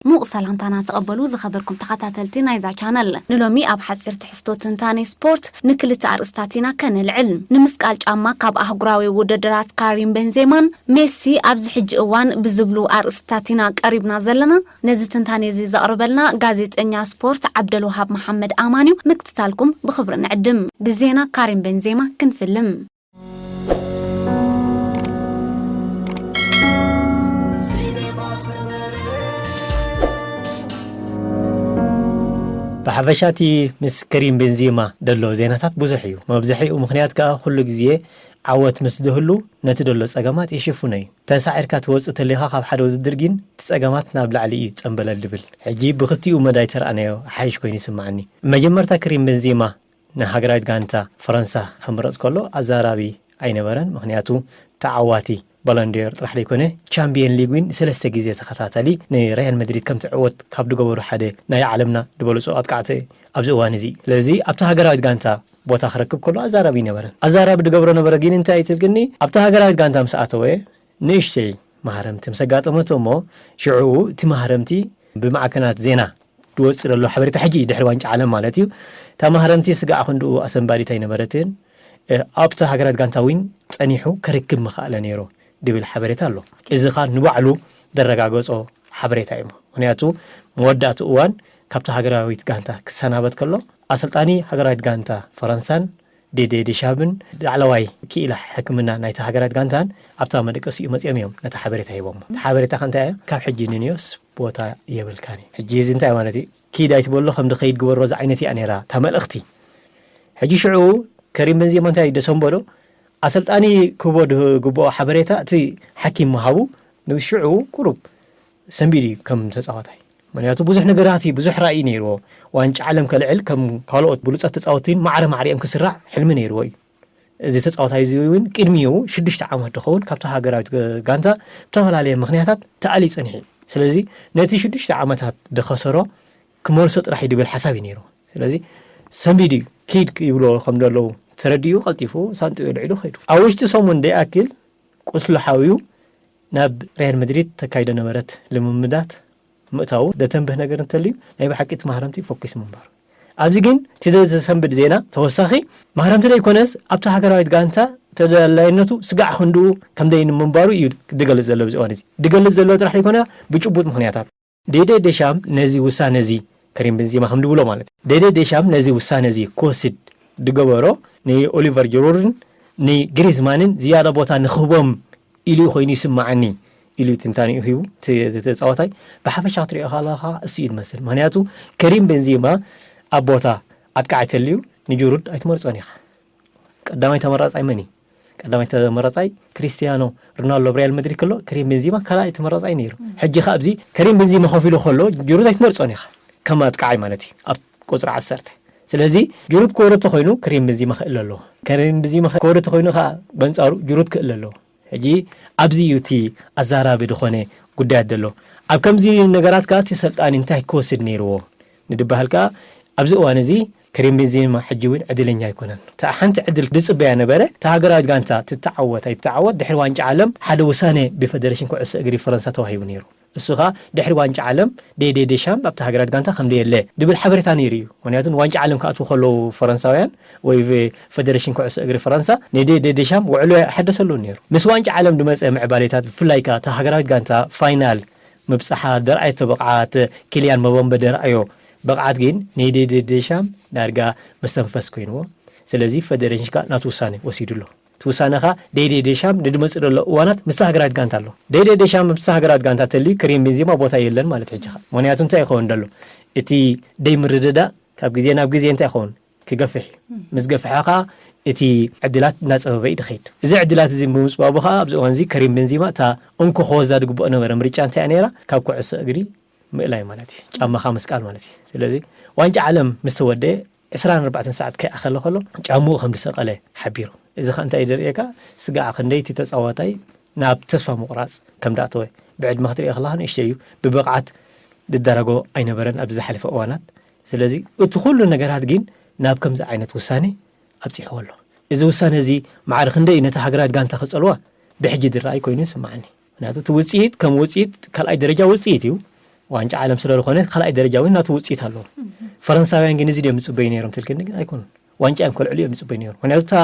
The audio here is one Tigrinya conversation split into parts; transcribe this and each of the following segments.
ሙቕ ሰላምታና ተቐበሉ ዝኸበርኩም ተኸታተልቲ ናይዛ ቻነል። ንሎሚ ኣብ ሓጺር ትሕዝቶ ትንታኔ ስፖርት ንክልተ ኣርእስታት ኢና ከነልዕል። ንምስቃል ጫማ ካብ ኣህጉራዊ ውድድራት ካሪም ቤንዜማን ሜሲ ኣብዚ ሕጂ እዋን ብዝብሉ ኣርእስታት ኢና ቀሪብና ዘለና። ነዚ ትንታኔ እዚ ዘቕርበልና ጋዜጠኛ ስፖርት ዓብደልወሃብ መሓመድ ኣማን እዩ። ምክትታልኩም ብኽብሪ ንዕድም። ብዜና ካሪም ቤንዜማ ክንፍልም። ብሓፈሻ እቲ ምስ ከሪም ቤንዜማ ደሎ ዜናታት ብዙሕ እዩ። መብዝሒኡ ምኽንያት ከኣ ኩሉ ግዜ ዓወት ምስ ዝህሉ ነቲ ደሎ ጸገማት ይሽፍኖ እዩ። ተሳዒርካ ትወጽእ ተሊኻ ካብ ሓደ ውድድር ግን እቲ ጸገማት ናብ ላዕሊ እዩ ጸንበለል ዝብል። ሕጂ ብኽልቲኡ መዳይ ተረኣናዮ ሓይሽ ኮይኑ ይስምዓኒ። መጀመርታ ከሪም ቤንዜማ ንሃገራዊት ጋንታ ፈረንሳ ክምረጽ ከሎ ኣዛራቢ ኣይነበረን። ምኽንያቱ ተዓዋቲ ባሎንዲዮር ጥራሕ ዘይኮነ ቻምፒየን ሊግ እውን ሰለስተ ግዜ ተኸታታሊ ንሪያል መድሪድ ከም ትዕወት ካብ ዝገበሩ ሓደ ናይ ዓለምና ዝበለጹ ኣጥቃዕቲ ኣብዚ እዋን እዚ። ስለዚ ኣብቲ ሃገራዊት ጋንታ ቦታ ክረክብ ከሎ ኣዛራቢ ኣይነበረን። ኣዛራቢ ዝገብሮ ነበረ ግን እንታይ እዩ ትብልኒ? ኣብቲ ሃገራዊት ጋንታ ምስ ኣተወ ንእሽተይ ማህረምቲ ምስ ኣጋጠመቶ እሞ ሽዑ እቲ ማህረምቲ ብማዕከናት ዜና ዝወፅእ ዘሎ ሓበሬታ ሕጂ ድሕሪ ዋንጫ ዓለም ማለት እዩ። እታ ማህረምቲ ስጋዕ ክንድኡ ኣሰንባዲት ኣይነበረትን። እ፣ ኣብታ ሃገራት ጋንታ እውን ጸኒሑ ክርክብ ምኽኣለ ነይሩ ድብል ሓበሬታ ኣሎ። እዚ ኸኣ ንባዕሉ ደረጋገጾ ሓበሬታ እዩ። ምኽንያቱ መወዳእቲ እዋን ካብታ ሃገራዊት ጋንታ ክሰናበት ከሎ ኣሰልጣኒ ሃገራዊት ጋንታ ፈረንሳን ዴዴ ዴሻምን ላዕለዋይ ክኢላ ሕክምና ናይታ ሃገራዊት ጋንታን ኣብታ መደቀሲኡ መጺኦም እዮም ነታ ሓበሬታ ሂቦሞ። እታ ሓበሬታ ከ እንታይ እያ? ካብ ሕጂ ንንዮስ ቦታ የብልካን እዩ። ሕጂ እዚ እንታይ ማለት እዩ? ኪድ ኣይትበሎ ከም ድኸይድ ግበሮ ዝዓይነት እያ ነይራ እታ መልእኽቲ። ሕጂ ሽዑ ከሪም ቤንዜማ እንታይ ደሰንበዶ ኣሰልጣኒ ክህቦ ዝግብኦ ሓበሬታ እቲ ሓኪም ምሃቡ ንሽዑ ቁሩብ ሰንቢዱ እዩ ከም ተጻዋታይ። ምኽንያቱ ብዙሕ ነገራት እዩ፣ ብዙሕ ራእይ ነይርዎ። ዋንጫ ዓለም ከልዕል ከም ካልኦት ብሉጻት ተጻወትቲን ማዕረ ማዕሪኦም ክስራዕ ሕልሚ ነይርዎ እዩ። እዚ ተጻዋታይ እዚ እውን ቅድሚኡ ሽዱሽተ ዓመት ዝኸውን ካብታ ሃገራዊት ጋንታ ብተፈላለየ ምኽንያታት ተኣልዩ ጸኒሑ እዩ። ስለዚ ነቲ ሽዱሽተ ዓመታት ዝኸሰሮ ክመልሶ ጥራሕ እዩ ድብል ሓሳብ እዩ ነይርዎ። ስለዚ ሰንቢዱ እዩ። ኪድ ይብሎ ከም ዘለዉ ተረዲኡ ቀልጢፉ ሳንጥኡ ልዒሉ ከይዱ። ኣብ ውሽጢ ሰሙን ደይኣክል ቁስሉ ሓውዩ ናብ ሪያል መድሪድ ተካይዶ ነበረት ልምምዳት ምእታዉ ደተንብህ ነገር እንተልዩ ናይ ብሓቂ እቲ ማህረምቲ ፎኪስ ምንባሩ። ኣብዚ ግን እቲ ዘሰንብድ ዜና ተወሳኺ ማህረምቲ ደይኮነስ ኣብቲ ሃገራዊት ጋንታ ተደላይነቱ ስጋዕ ክንድኡ ከም ደይን ምንባሩ እዩ ድገልጽ ዘሎ። ኣብዚ እዋን እዚ ድገልጽ ዘሎ ጥራሕ ዘይኮነ ብጭቡጥ ምኽንያታት ዴዴ ዴሻም ነዚ ውሳነ እዚ ከሪም ቤንዜማ ከም ድብሎ ማለት እዩ። ዴዴ ዴሻም ነዚ ውሳነ እዚ ክወስድ ድገበሮ ንኦሊቨር ጅሩርን ንግሪዝማንን ዝያዳ ቦታ ንክህቦም ኢሉ ኮይኑ ይስምዓኒ ኢሉ ትንታኔኡ ሂቡ። እቲ ተጻዋታይ ብሓፈሻ ክትሪኦ ከለኻ እሱ እዩ ዝመስል። ምኽንያቱ ከሪም ቤንዜማ ኣብ ቦታ ኣጥቃዒ ተልዩ ንጅሩድ ኣይትመርጾን ኢኻ። ቀዳማይ ተመራጻይ መን እዩ? ቀዳማይ ተመራጻይ ክሪስቲያኖ ሮናልዶ ኣብ ሪያል መድሪድ ከሎ ከሪም ቤንዚማ ካልኣይ ተመራጻይ ነይሩ። ሕጂ ከኣ ኣብዚ ከሪም ቤንዚማ ኮፍ ኢሉ ከሎ ጅሩድ ኣይትመርጾን ኢኻ ከም ኣጥቃዓይ ማለት እዩ ኣብ ቁጽሪ ዓሰርተ። ስለዚ ጅሩድ ክወርድ ተኾይኑ ከሪም ቤንዚማ ክእለ ኣለዎ። ከሪም ቤንዚማ ክወርድ ተኾይኑ ከኣ በንጻሩ ጅሩድ ክእለ ኣለዎ። ሕጂ ኣብዚ እዩ እቲ ኣዛራቢ ዝኾነ ጉዳያት ዘሎ። ኣብ ከምዚ ነገራት ከኣ እቲ ሰልጣኒ እንታይ ክወስድ ነይርዎ ንድበሃል ከኣ ኣብዚ እዋን እዚ ከሪም ቤንዜማ ሕጂ እውን ዕድለኛ ኣይኮነን። እታ ሓንቲ ዕድል ዝጽበያ ነበረ፣ እታ ሃገራዊት ጋንታ ትተዓወት ኣይትተዓወት ድሕሪ ዋንጫ ዓለም ሓደ ውሳኔ ብፈደረሽን ኩዕሶ እግሪ ፈረንሳ ተዋሂቡ ነይሩ። እሱ ከኣ ድሕሪ ዋንጫ ዓለም ዴዴ ዴሻምፕ ኣብታ ሃገራዊት ጋንታ ከም ደየለ ድብል ሓበሬታ ነይሩ እዩ። ምኽንያቱ ንዋንጫ ዓለም ክኣትዉ ከለዉ ፈረንሳውያን ወይ ፈደረሽን ኩዕሶ እግሪ ፈረንሳ ንዴዴ ዴሻምፕ ውዕሎ ኣይሓደሰሉን ነይሩ። ምስ ዋንጫ ዓለም ዝመጸ ምዕባሌታት ብፍላይ ከኣ እታ ሃገራዊት ጋንታ ፋይናል ምብጻሓ ደርኣየቶ ብቕዓት ኪልያን መበምበ ደርኣዮ ብቕዓት ግን ንዴዴ ዴሻምፕ ዳርጋ መስተንፈስ ኮይንዎ። ስለዚ ፈደረሽን ከኣ ናቱ ውሳነ ወሲዱ ኣሎ። እቲ ውሳነ ከኣ ዴዴ ዴሻምፕ ንድመጽእ ዘሎ እዋናት ምስታ ሃገራዊት ጋንታ ኣሎ። ዴዴ ዴሻምፕ ምስታ ሃገራዊት ጋንታ ተልዩ ከሪም ቤንዜማ ቦታ የለን ማለት ሕጂ ከኣ። ምኽንያቱ እንታይ ይኸውን ዘሎ? እቲ ደይ ምርድዳእ ካብ ግዜ ናብ ግዜ እንታይ ይኸውን? ክገፍሕ እዩ። ምስ ገፍሐ ከኣ እቲ ዕድላት እናጸበበ እዩ ድኸይድ። እዚ ዕድላት እዚ ብምጽባቡ ከኣ ኣብዚ እዋን እዚ ከሪም ቤንዚማ እታ እንኮ ክወዛ ዝግብኦ ነበረ ምርጫ እንታይ እያ ነይራ? ካብ ኩዕሶ እግሪ ምእላይ ማለት እዩ። ጫማኻ ምስቃል ማለት እዩ። ስለዚ ዋንጫ ዓለም ምስ ተወደአ ዕስራን ኣርባዕተን ሰዓት ከይኣኸለ ከሎ ጫምኡ ከም ዝሰቀለ ሓቢሩ። እዚ ከኣ እንታይ እዩ ዘርእየካ? ስጋዕ ክንደይ እቲ ተጻዋታይ ናብ ተስፋ ምቑራጽ ከም ዝኣተወ። ብዕድመ ክትሪኦ ከለኻ ንእሽተይ እዩ። ብብቕዓት ዝዳረጎ ኣይነበረን ኣብዚ ዝሓለፈ እዋናት። ስለዚ እቲ ኩሉ ነገራት ግን ናብ ከምዚ ዓይነት ውሳኔ ኣብጺሕዎ ኣሎ። እዚ ውሳነ እዚ ማዕረ ክንደይ ነታ ሃገራዊት ጋንታ ክጸልዋ ብሕጂ ዝረኣይ ኮይኑ ይስምዓኒ። ምኽንያቱ እቲ ውጽኢት ከም ውጽኢት ካልኣይ ደረጃ ውጽኢት እዩ። ዋንጫ ዓለም ስለ ዝኾነ ካልኣይ ደረጃ እውን ናቱ ውፅኢት ኣለዎ። ፈረንሳውያን ግን እዚ ድዮም ዝፅበዩ ነይሮም ትልክኒ ግን ኣይኮኑን። ዋንጫ እዮም ከልዕሉ እዮም ዝፅበዩ ነይሮም። ምክንያቱ እታ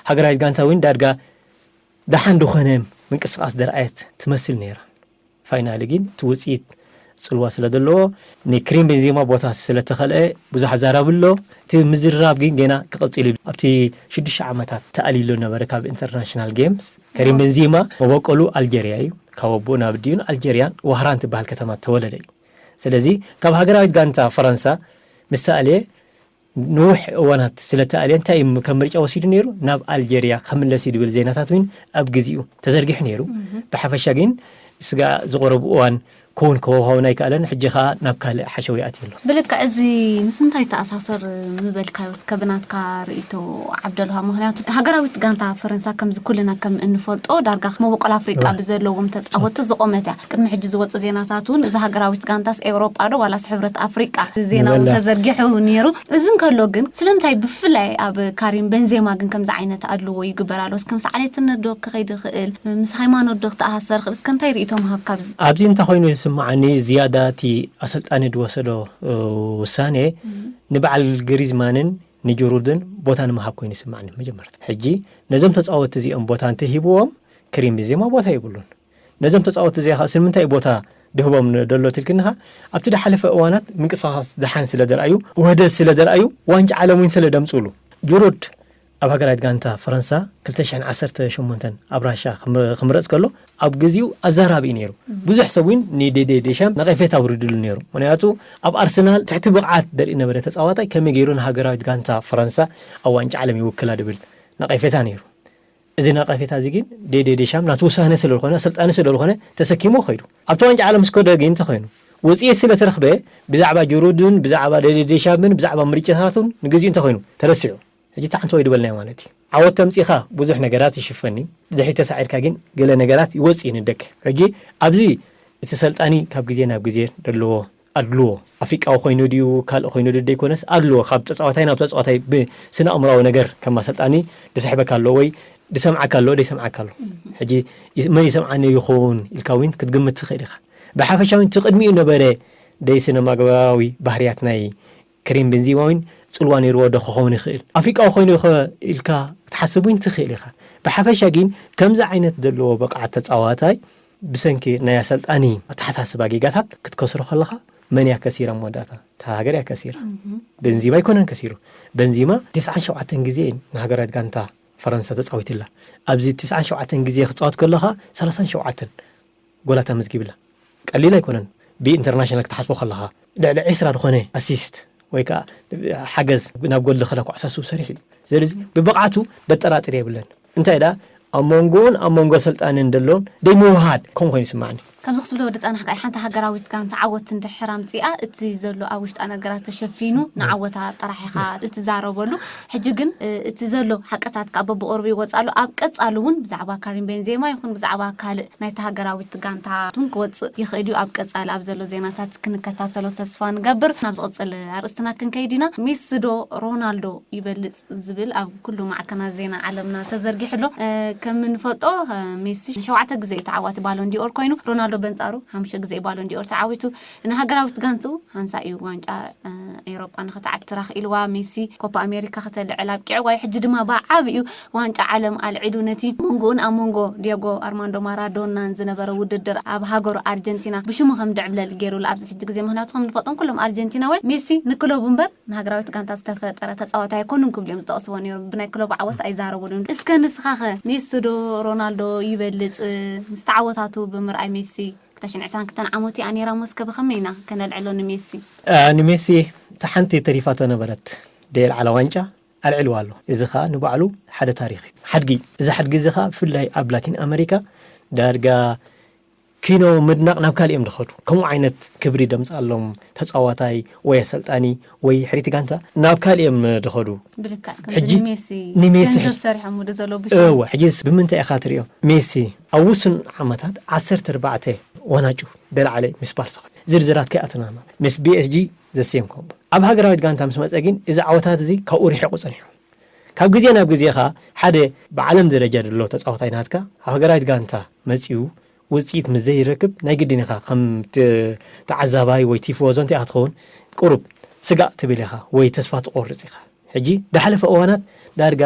ሃገራዊት ጋንታ እውን ዳርጋ ደሓን ዝኾነ ምንቅስቃስ ደርኣየት ትመስል ነይራ። ፋይናሊ ግን እቲ ውፅኢት ፅልዋ ስለ ዘለዎ ንክሪም ቤንዜማ ቦታ ስለ ተኸልአ ብዙሕ ኣዛራቢ ኣሎ። እቲ ምዝርራብ ግን ገና ክቕፅል እዩ። ኣብቲ ሽዱሽተ ዓመታት ተኣልዩ ነበረ ካብ ኢንተርናሽናል ጌምስ። ከሪም ቤንዜማ መበቆሉ ኣልጀርያ እዩ። ካብ ኣቦኡ ናብ ኣዲኡን ኣልጀርያን ዋህራን ትበሃል ከተማ ተወለደ እዩ። ስለዚ ካብ ሃገራዊት ጋንታ ፈረንሳ ምስ ተኣልየ ንውሕ እዋናት ስለ ተኣልየ እንታይ እዩ ከም ምርጫ ወሲዱ ነይሩ ናብ ኣልጀርያ ከምለስ እዩ ዝብል ዜናታት እውን ኣብ ግዚኡ ተዘርጊሑ ነይሩ። ብሓፈሻ ግን ስጋ ዝቆረቡ እዋን ክውን ከወሃውን ኣይከኣለን። ሕጂ ከዓ ናብ ካልእ ሓሸው ይኣትዩ ኣሎ። ብልክዕ እዚ ምስ ምንታይ ተኣሳሰር ምበልካዮ እስከ ብናትካ ርእይቶ ዓብደልሃ? ምክንያቱ ሃገራዊት ጋንታ ፈረንሳ ከምዚ ኩልና ከም እንፈልጦ ዳርጋ መበቆል ኣፍሪቃ ብዘለዎም ተፃወቲ ዝቆመት እያ። ቅድሚ ሕጂ ዝወፅ ዜናታት እውን እዚ ሃገራዊት ጋንታስ ኤውሮጳ ዶ ዋላስ ሕብረት ኣፍሪቃ ዜና እውን ተዘርጊሑ ነይሩ። እዚ እንከሎ ግን ስለምንታይ ብፍላይ ኣብ ካሪም ቤንዜማ ግን ከምዚ ዓይነት ኣድልዎ ይግበር ኣሎ? ከም ሰዓሌትነት ዶ ክኸይድ ይኽእል? ምስ ሃይማኖት ዶ ክተኣሳሰር ይኽእል? እስከ እንታይ ርእይቶ ምሃብካ ኣብዚ? ኣብዚ እንታይ ኮይኑ ዝስምዓኒ ዝያዳ እቲ ኣሰልጣኒ ዝወሰዶ ውሳኔ ንበዓል ግሪዝማንን ንጅሩድን ቦታ ንምሃብ ኮይኑ ይስምዓኒ። መጀመርታ ሕጂ ነዞም ተፃወትቲ እዚኦም ቦታ እንተሂብዎም ክሪም ቤንዜማ ቦታ የብሉን። ነዞም ተፃወትቲ እዚኣ ከዓ ስምንታይ ቦታ ድህቦም ደሎ ትልክንኻ ኣብቲ ድሓለፈ እዋናት ምንቅስቃስ ደሓን ስለ ደርኣዩ ውህደት ስለ ደርኣዩ ዋንጫ ዓለም እውን ስለ ደምፅሉ ጅሩድ ኣብ ሃገራዊት ጋንታ ፈረንሳ ክልተ ሽሕን ዓሰርተ ሸሞንተን ኣብ ራሻ ክምረፅ ከሎ ኣብ ግዚኡ ኣዛራቢ እዩ ነይሩ። ብዙሕ ሰብ እውን ንዴዴ ዴሻም ነቐፌታ ኣውሪድሉ ነይሩ። ምክንያቱ ኣብ ኣርሰናል ትሕቲ ብቕዓት ደርኢ ነበረ ተፃዋታይ ከመይ ገይሩ ንሃገራዊት ጋንታ ፈረንሳ ኣብ ዋንጫ ዓለም ይውክላ ድብል ነቐፌታ ነይሩ። እዚ ነቐፌታ እዚ ግን ዴዴ ዴሻም ናቱ ውሳነ ስለ ዝኾነ ኣሰልጣኒ ስለ ዝኾነ ተሰኪሞ ከይዱ። ኣብቲ ዋንጫ ዓለም ስኮደ ግን እንተኾይኑ ውፅኢት ስለ ተረኽበ ብዛዕባ ጅሩድን ብዛዕባ ዴዴ ዴሻምን ብዛዕባ ምርጫታቱን ንግዚኡ እንተኾይኑ ተረሲዑ። ሕጂ ታዕንቶ ወይ ድበልናዮ ማለት እዩ። ዓወት ተምፂኻ ብዙሕ ነገራት ይሽፈን እዩ። ድሕሪት ተሳዒርካ ግን ገለ ነገራት ይወፅእ እዩ ንደገ። ሕጂ ኣብዚ እቲ ሰልጣኒ ካብ ግዜ ናብ ግዜ ዘለዎ ኣድልዎ ኣፍሪቃዊ ኮይኑ ድዩ ካልእ ኮይኑ ድዩ ደይኮነስ ኣድልዎ ካብ ተፃዋታይ ናብ ተፃዋታይ ብስነ ኣእምራዊ ነገር ከም ኣሰልጣኒ ድስሕበካ ኣሎ ወይ ድሰምዓካ ኣሎ ደይሰምዓካ ኣሎ። ሕጂ መን ይሰምዓኒ ይኸውን ኢልካ እውን ክትግምት ትኽእል ኢኻ። ብሓፈሻዊ እቲ ቅድሚኡ ነበረ ደይ ስነ ማግባዊ ባህርያት ናይ ክሪም ቤንዚማ እውን ፅልዋ ነይርዎ ዶ ክኸውን ይኽእል ኣፍሪቃዊ ኮይኑ ኢልካ ክትሓስብ እውን ትኽእል ኢኻ። ብሓፈሻ ግን ከምዚ ዓይነት ዘለዎ ብቕዓት ተፃዋታይ ብሰንኪ ናይ ኣሰልጣኒ ኣተሓሳስባ ጌጋታት ክትከስሮ ከለኻ መን እያ ከሲራ? መወዳእታ እታ ሃገር እያ ከሲራ። ቤንዚማ ኣይኮነን ከሲሩ። ቤንዚማ ተስዓን ሸውዓተን ግዜ ንሃገራዊት ጋንታ ፈረንሳ ተፃዊትላ። ኣብዚ ተስዓን ሸውዓተን ግዜ ክፃወት ከለኻ ሰላሳን ሸውዓተን ጎላት ኣመዝጊብላ። ቀሊል ኣይኮነን። ብኢንተርናሽናል ክትሓስቦ ከለኻ ልዕሊ ዕስራ ዝኾነ ኣሲስት ወይ ከዓ ሓገዝ ናብ ጎል ዝኸዳ ኳዕሳሱ ሰሪሑ እዩ። ስለዚ ብብቕዓቱ ደጠራጥር የብለን። እንታይ ዳ ኣብ መንጎን ኣብ መንጎ ኣሰልጣንን ደሎን ደይምውሃድ ከምኡ ኮይኑ ይስማዕኒ። ከምዚ ክትብሎ ወዲ ፃናሕ ከኣ ሓንቲ ሃገራዊት ጋንታ ዓወት እንድሕር ኣምፂኣ እቲ ዘሎ ኣብ ውሽጣ ነገራት ተሸፊኑ ንዓወታ ጥራሕ ኢኻ እትዛረበሉ። ሕጂ ግን እቲ ዘሎ ሓቅታት ከዓ በብቆርቡ ይወፅእ ኣሎ። ኣብ ቀፃሊ እውን ብዛዕባ ካሪም ቤንዜማ ይኹን ብዛዕባ ካልእ ናይቲ ሃገራዊት ጋንታ እውን ክወፅእ ይኽእል እዩ። ኣብ ቀፃሊ ኣብ ዘሎ ዜናታት ክንከታተሎ ተስፋ ንገብር። ናብ ዝቕፅል ኣርእስትና ክንከይድ ኢና። ሜሲ ዶ ሮናልዶ ይበልፅ ዝብል ኣብ ኩሉ ማዕከናት ዜና ዓለምና ተዘርጊሑ ኣሎ። ከም እንፈልጦ ሜሲ ሸውዓተ ግዜ እዩ ተዓዋቲ ባሎን ዲኦር ኮይኑ ሮናልዶ በንፃሩ ሓሙሽተ ግዜ እዩ ባሎን ዲኦር ተዓዊቱ። ንሃገራዊት ጋንትኡ ሓንሳ እዩ ዋንጫ ኤሮጳ ንኽትዓትራ ክኢልዋ። ሜሲ ኮፓ ኣሜሪካ ከተልዕል ኣብቂዕዋ እዩ። ሕጂ ድማ ብዓብዩ ዋንጫ ዓለም ኣልዒሉ ነቲ መንጎኡን ኣብ መንጎ ዲዮጎ ኣርማንዶ ማራዶናን ዝነበረ ውድድር ኣብ ሃገሩ ኣርጀንቲና ብሽሙ ከም ድዕብለል ገይሩሉ ኣብዚ ሕጂ ግዜ። ምክንያቱ ከም ንፈልጦም ኩሎም ኣርጀንቲናውያን ሜሲ ንክለቡ እምበር ንሃገራዊት ጋንታ ዝተፈጠረ ተፃዋታይ ኣይኮኑን ክብሉ እዮም ዝጠቕስዎ ነይሮም። ብናይ ክለቡ ዓወት ኣይዛረቡን እዮም። እስከ ንስኻኸ ሜሲ ዶ ሮናልዶ ይበልፅ? ምስ ተዓወታቱ ብምርኣይ ሜሲ ክልተ ሽሕን ዕስራን ክልተን ዓመቱ እያ ነይራ እሞ እስከ ብኸመይ ኢና ከነልዕሎ ንሜሲ? ንሜሲ እታ ሓንቲ ተሪፋቶ ነበረት ደየልዓላ ዋንጫ ኣልዒልዋ ኣሎ። እዚ ኸኣ ንባዕሉ ሓደ ታሪኽ እዩ። ሓድጊ እዩ። እዚ ሓድጊ እዚ ኸኣ ብፍላይ ኣብ ላቲን ኣመሪካ ዳርጋ ኪኖ ምድናቕ ናብ ካልእ እዮም ዝኸዱ። ከምኡ ዓይነት ክብሪ ደምፅኣሎም ተፃዋታይ ወይ ኣሰልጣኒ ወይ ሕሪቲ ጋንታ ናብ ካልእ እዮም ዝኸዱ። ብልክዕ ከምዚ ሕጂ ንሜሲ ንሜሲ ገንዘብ ሕጂ- ሰሪሖም ወደ ዘሎ ብሽ እወ ሕጂስ ብምንታይ ኢኻ ትሪኦ? ሜሲ ኣብ ውሱን ዓመታት ዓሰርተ ኣርባዕተ ዋናጩ ደላዕለ ምስ ባርሳ ዝርዝራት ከይኣተና ማለት ምስ ቢ ኤስ ጂ ዘሴም ኮምቦ ኣብ ሃገራዊት ጋንታ ምስ መፀ ግን እዚ ዓወታት እዚ ካብኡ ርሒቑ ፀኒሑ። ካብ ግዜ ናብ ግዜ ኸዓ ሓደ ብዓለም ደረጃ ዘሎ ተፃዋታይ ናትካ ኣብ ሃገራዊት ጋንታ መፂኡ ውፅኢት ምስ ዘይረክብ ናይ ግድን ኢኻ ከም ት- ተዓዛባይ ወይ ቲፎዞ እንታይ ኢኻ ትኸውን? ቁሩብ ስጋእ ትብል ኢኻ ወይ ተስፋ ትቆርፅ ኢኻ። ሕጂ ዝሓለፈ እዋናት ዳርጋ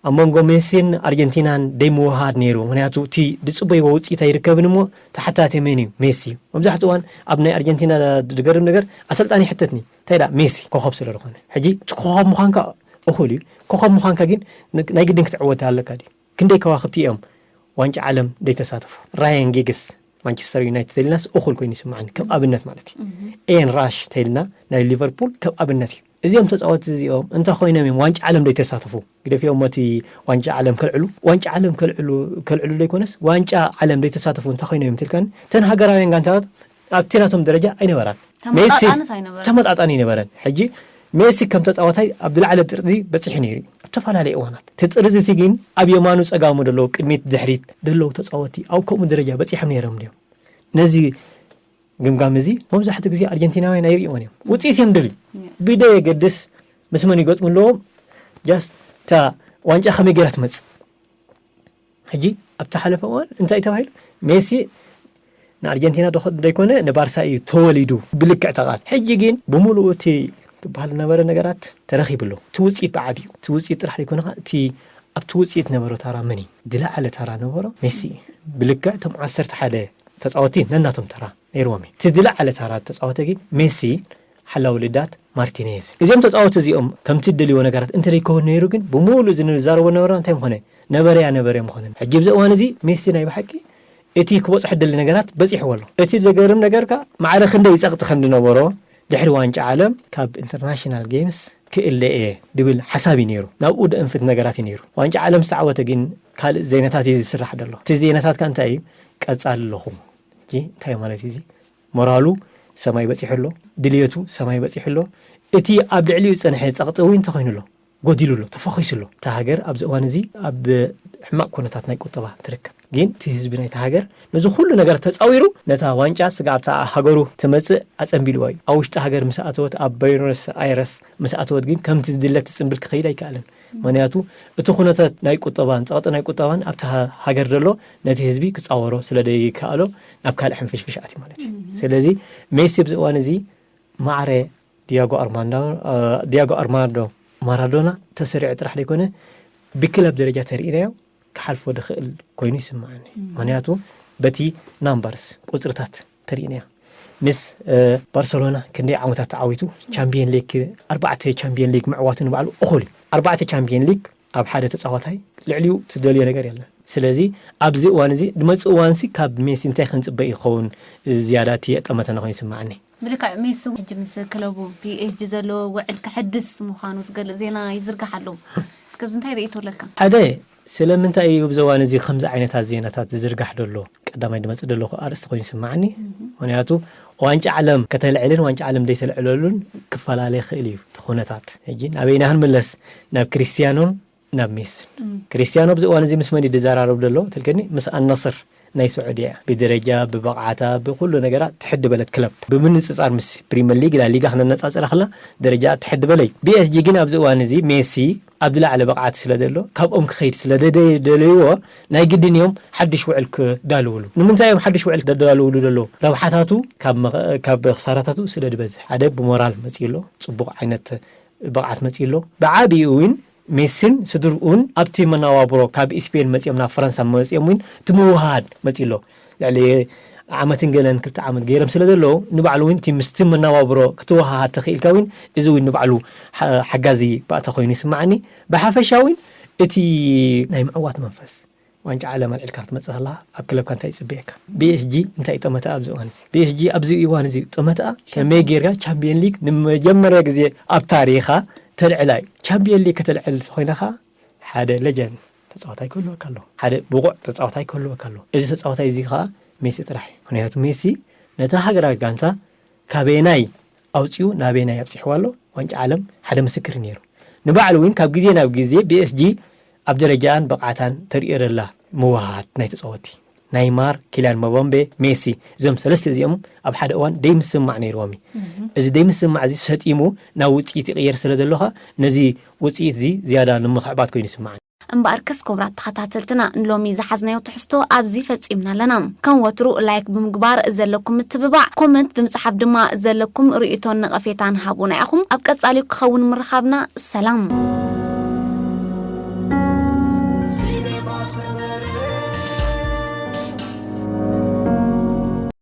ኣብ መንጎ ሜሲን ኣርጀንቲናን ደይምውሃድ ነይሩ። ምክንያቱ እቲ ዝፅበይዎ ውፅኢት ኣይርከብን እሞ ተሓታቲ መን እዩ? ሜሲ እዩ። መብዛሕትኡ እዋን ኣብ ናይ ኣርጀንቲና ዝገርም ነገር ኣሰልጣኒ ይሕተትኒ እንታይ ዳ ሜሲ ኮኸብ ስለ ዝኾነ። ሕጂ እቲ ኮኸብ ምዃንካ እኹል እዩ። ኮኸብ ምዃንካ ግን ን- ናይ ግድን ክትዕወት ኣለካ ድዩ? ክንደይ ከዋክብቲ እዮም ዋንጫ ዓለም ዘይተሳተፉ? ራያን ጊግስ ማንቸስተር ዩናይትድ ተይልናስ እኹል ኮይኑ ይስምዓኒ፣ ከም ኣብነት ማለት እዩ። ኤን ራሽ ተይልና ናይ ሊቨርፑል ከም ኣብነት እዩ። እዚኦም ተፃወቲ እዚኦም እንታይ ኮይኖም እዮም ዋንጫ ዓለም ዘይተሳተፉ? ግደፊኦም እቲ ዋንጫ ዓለም ከልዕሉ ዋንጫ ዓለም ከልዕሉ ከልዕሉ ዘይኮነስ ዋንጫ ዓለም ዘይተሳተፉ እንታይ ኮይኖም እዮም ትልካኒ? እተን ሃገራውያን ጋንታታት ኣብቲ ናቶም ደረጃ ኣይነበራን። ሜሲ ተመጣጣንስ ኣይነበረን። ተመጣጣኒ ኣይነበረን። ሕጂ ሜሲ ከም ተጻዋታይ ኣብ ዝለዓለ ጥርዚ በጺሑ ነይሩ እዩ። ኣብ ተፈላለየ እዋናት እቲ ጥርዚ እቲ ግን ኣብ የማኑ ጸጋሙ ደለዉ ቅድሚት ድሕሪት ደለዉ ተጻወቲ ኣብ ከምኡ ደረጃ በጺሖም ነይሮም ድዮም? ነዚ ግምጋም እዚ መብዛሕትኡ ግዜ ኣርጀንቲናውያን ኣይርእይዎን እዮም። ውፅኢት እዮም ደልዩ። ብደ የገድስ ምስ መን ይገጥሙ ኣለዎም? ጃስት እታ ዋንጫ ከመይ ገይራ ትመጽእ? ሕጂ ኣብቲ ሓለፈ እዋን እንታይ ተባሂሉ? ሜሲ ንኣርጀንቲና ዶ- ዘይኮነ ንባርሳ እዩ ተወሊዱ ብልክዕ ተቓል። ሕጂ ግን ብምሉኡ እቲ ክበሃል ዝነበረ ነገራት ተረኺቡ ኣሎ። እቲ ውፅኢት ብዓብዩ እቲ ውፅኢት ጥራሕ ዘይኮነ እቲ ኣብቲ ውፅኢት ነበሮ ታራ መን እዩ? ዝለዓለ ታራ ነበሮ ሜሲ እዩ። ብልክዕ እቶም ዓሰርተ ሓደ ተፃወቲ ነናቶም ተራ ነይርዎም እዩ። እቲ ዝለዓለ ታራ ተፃወተ ግን ሜሲ ሓላዊ ልዳት ማርቲኔዝ። እዚኦም ተፃወቲ እዚኦም ከምቲ ደልዎ ነገራት እንተደይከውን ነይሩ ግን ብምሉእ እዚ ንዛረቦ ነበረ እንታይ ምኾነ? ነበረያ ነበረ ምኾነ። ሕጂ ብዚ እዋን እዚ ሜሲ ናይ ብሓቂ እቲ ክበፅሖ ደሊ ነገራት በፂሕዎ ኣሎ። እቲ ዘገርም ነገርካ ማዕረ ክንደይ ፀቕጢ ከም ዝነበሮ ድሕሪ ዋንጫ ዓለም ካብ ኢንተርናሽናል ጌምስ ክእለ እየ ድብል ሓሳብ እዩ ነይሩ። ናብኡ ደእንፍት ነገራት እዩ ነይሩ። ዋንጫ ዓለም ዝተዓወተ ግን ካልእ ዜናታት እዩ ዝስራሕ ደሎ። እቲ ዜናታት ከ እንታይ እዩ? ቀጻሊ ኣለኹም። ሕጂ እንታይ ማለት እዩ እዚ? ሞራሉ ሰማይ በጺሑ ኣሎ፣ ድልየቱ ሰማይ በጺሑ ኣሎ። እቲ ኣብ ልዕሊኡ ዝጸንሐ ጸቕጢ እውን እንታይ ኮይኑ ኣሎ? ጎዲሉ ኣሎ፣ ተፈኺሱ ኣሎ። እታ ሃገር ኣብዚ እዋን እዚ ኣብ ሕማቕ ኩነታት ናይ ቁጠባ ትርከብ። ግን እቲ ህዝቢ ናይታ ሃገር ነዚ ኩሉ ነገር ተጻዊሩ ነታ ዋንጫ ስጋ ኣብታ ሃገሩ ትመጽእ ኣጸንቢልዋ እዩ። ኣብ ውሽጢ ሃገር ምስ ኣተወት፣ ኣብ ቦይኖስ ኣይረስ ምስ ኣተወት ግን ከምቲ ዝድለ ትጽንብል ክኸይድ ኣይከኣለን። ምክንያቱ እቲ ኩነታት ናይ ቁጠባን ጸቕጢ ናይ ቁጠባን ኣብቲ ሃ- ሃገር ዘሎ ነቲ ህዝቢ ክጻወሮ ስለ ዘይከኣሎ ናብ ካልእ ሕንፍሽፍሽ ኣትዩ ማለት እዩ። ስለዚ ሜሲ ኣብዚ እዋን እዚ ማዕረ ዲያጎ ኣርማንዶ ዲያጎ ኣርማንዶ ማራዶና ተሰሪዑ ጥራሕ ዘይኮነ ብክለብ ደረጃ ተርእናዮ ክሓልፎ ድኽእል ኮይኑ ይስምዓኒ። ምክንያቱ በቲ ናምበርስ ቁፅርታት ተርእናዮ ምስ ባርሰሎና ክንደይ ዓመታት ተዓዊቱ ቻምፒየን ሊግ ኣርባዕተ ቻምፒየን ሊግ ምዕዋቱ ንባዕሉ እኹል እዩ። ኣርባዕተ ቻምፒየን ሊግ ኣብ ሓደ ተፃዋታይ ልዕሊኡ ትደልዮ ነገር የለን። ስለዚ ኣብዚ እዋን እዚ ዝመፅእ እዋንሲ ካብ ሜሲ እንታይ ክንፅበ ይኸውን? ዝያዳ እቲ የጠመተና ኮይኑ ይስምዓኒ። ብልክዕ ሜሱ ሕጂ ምስ ክለቡ ፒኤስጂ ዘለዎ ውዕል ክሕድስ ምዃኑ ዝገልጽ ዜና ይዝርጋሕ ኣሎ። እስከ ኣብዚ እንታይ ርእይቶ ኣለካ? ሓደ ስለምንታይ እዩ ኣብዚ እዋን እዚ ከምዚ ዓይነታት ዜናታት ዝዝርጋሕ ዘሎ ቀዳማይ ዝመጽእ ዘሎ ኣርእስቲ ኮይኑ ይስምዓኒ። ምክንያቱ ዋንጫ ዓለም ከተልዕልን ዋንጫ ዓለም ዘይተልዕለሉን ክፈላለ ይኽእል እዩ እቲ ኩነታት። ሕጂ ናበይና ክንምለስ? ናብ ክርስቲያኖን ናብ ሜስን። ክርስቲያኖ ኣብዚ እዋን እዚ ምስ መን እዩ ዝዘራረብ ዘሎ ትልክኒ? ምስ ኣልናስር ናይ ስዑድያ እያ። ብደረጃ ብብቕዓታ ብኩሉ ነገራ ትሕድ በለት ክለብ ብምንፅፃር ምስ ፕሪመር ሊግ ላሊጋ ክነነፃፅራ ከላ ደረጃ ትሕድ በለ እዩ። ቢኤስጂ ግን ኣብዚ እዋን እዚ ሜሲ ኣብ ዝለዓለ ብቕዓት ስለ ዘሎ ካብኦም ክኸይድ ስለ ደደለይዎ ናይ ግድን እዮም ሓድሽ ውዕል ክዳልውሉ። ንምንታይ እዮም ሓድሽ ውዕል ክዳልውሉ ዘለዉ? ረብሓታቱ ካብ መኸ- ካብ ክሳራታቱ ስለ ዝበዝሕ ሓደ ብሞራል መፅኡ ኣሎ፣ ፅቡቕ ዓይነት ብቕዓት መፅኡ ኣሎ። ብዓብኡ እውን ሜስን ስድርኡን ኣብቲ መነባብሮ ካብ ስፔን መፂኦም ናብ ፈረንሳ መፂኦም እውን እቲ ምውሃድ መፂኡ ኣሎ። ልዕሊ ዓመትን ገለን ክልተ ዓመት ገይሮም ስለ ዘለዉ ንባዕሉ እውን እቲ ምስቲ መነባብሮ ክትወሃሃድ ተኽኢልካ እውን እዚ እውን ንባዕሉ ሓ- ሓጋዚ ባእታ ኮይኑ ይስምዓኒ። ብሓፈሻ እውን እቲ ናይ ምዕዋት መንፈስ ዋንጫ ዓለም ኣልዒልካ ክትመፅእ ከለካ ኣብ ክለብካ እንታይ ይፅበየካ? ቢኤስጂ እንታይ ጠመተ ኣብዚ እዋን እዚ? ቢኤስጂ ኣብዚ እዋን እዚ ጠመተኣ ከመይ ጌርካ ቻምፒየን ሊግ ንመጀመርያ ግዜ ኣብ ታሪኻ ተልዕላ እዩ። ቻምፒየን ሊግ ከተልዕል ተኮይንካ ሓደ ሌጀንድ ተፃዋታይ ክህልወካ ኣለዎ። ሓደ ብቑዕ ተፃዋታይ ክህልወካ ኣለዎ። እዚ ተፃዋታይ እዚ ከዓ ሜሲ ጥራሕ እዩ። ምክንያቱ ሜሲ ነታ ሃገራዊት ጋንታ ካበየናይ ኣውፂኡ ናበየናይ ኣብፂሕዋ ኣሎ ዋንጫ ዓለም ሓደ ምስክር ነይሩ። ንባዕሉ እውን ካብ ግዜ ናብ ግዜ ቢኤስጂ ኣብ ደረጃን ብቕዓታን ተርእዮ ዘላ ምውሃሃድ ናይ ተፃወቲ ናይማር፣ ኪልያን መባምቤ፣ ሜሲ እዞም ሰለስተ እዚኦም ኣብ ሓደ እዋን ደይምስምማዕ ነይርዎም እዩ። እዚ ደይምስምማዕ እዚ ሰጢሙ ናብ ውፅኢት ይቕየር ስለ ዘሎኻ ነዚ ውፅኢት እዚ ዝያዳ ንምኽዕባት ኮይኑ ይስምዓኒ። እምበኣርከስ ክቡራት ተኸታተልትና፣ ንሎሚ ዝሓዝናዮ ትሕዝቶ ኣብዚ ፈጺምና ኣለና። ከም ወትሩ ላይክ ብምግባር ዘለኩም ምትብባዕ፣ ኮመንት ብምጽሓፍ ድማ ዘለኩም ርእይቶን ነቐፌታን ሃቡና ኢኹም። ኣብ ቀጻሊ ክኸውን ምርኻብና ሰላም።